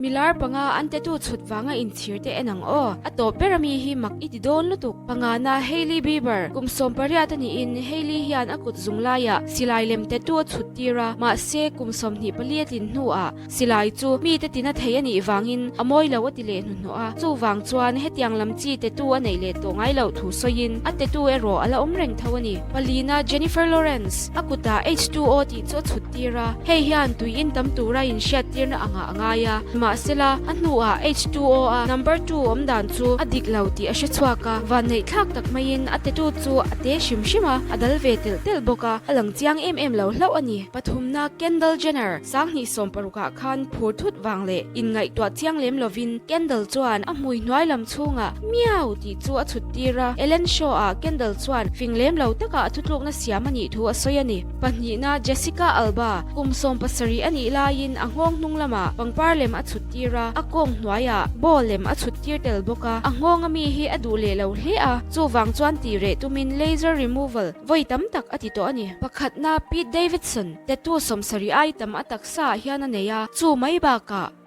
Milar panga an tattoo chhut vanga inchhir te en ang aw. A tawp ber ami hi mak i ti dawn lutuk. Pangana Hailey Bieber, kum 18 a niin Hailey hian a kut zung laiah silai lem tattoo a chhut tir a, mahse kum 24 a tlin hnuah silai chu mite tina thei a nih vangin a mawi lo a ti leh hnuhnawh a. Chuvang chuan hetiang lam chi tattoo a neih leh tawh ngai loh thu sawiin a tattoo erawh a la awm reng tho a ni. Palina Jennifer Lawrence, a kutah H2O tih chu a chhut tir a, hei hian tui in tam tura inhriattirna angah a ngai a, mahsela a hnuah H2O a number two awm dan chu a dik lo tih a hre chhuak a, vanneih thlak tak maiin a tattoo chu a te hrim hrim a, a dal ve telh telh bawk a, a lang chiang em em lo hlauh a ni. Pathumna Kendall Jenner, 2016 ah khan phur thut vang leh inngaihtuah chiang lem lovin Kendall chuan a hmui hnuai lam chhungah Meow tih chu a chhut tir a, Ellen Show ah Kendall chuan fing lem lo taka a thutlukna siam a nih thu a sawi a ni. Pahnihna Jessica Alba, kum 17 a nih laiin a nghawng hnung lamah pangpar lem a chhut tir a, a kawng hnuaiah ball lem a chhut tir tel bawk a, a nghawng ami hi a duh leh lo hle a, chuvang chuan tih reh tumin laser removal vawi tam tak a ti tawh a ni. Pakhatna Pete Davidson, tattoo 70 ai tam a taksaah hian a nei a, chu mai bakah.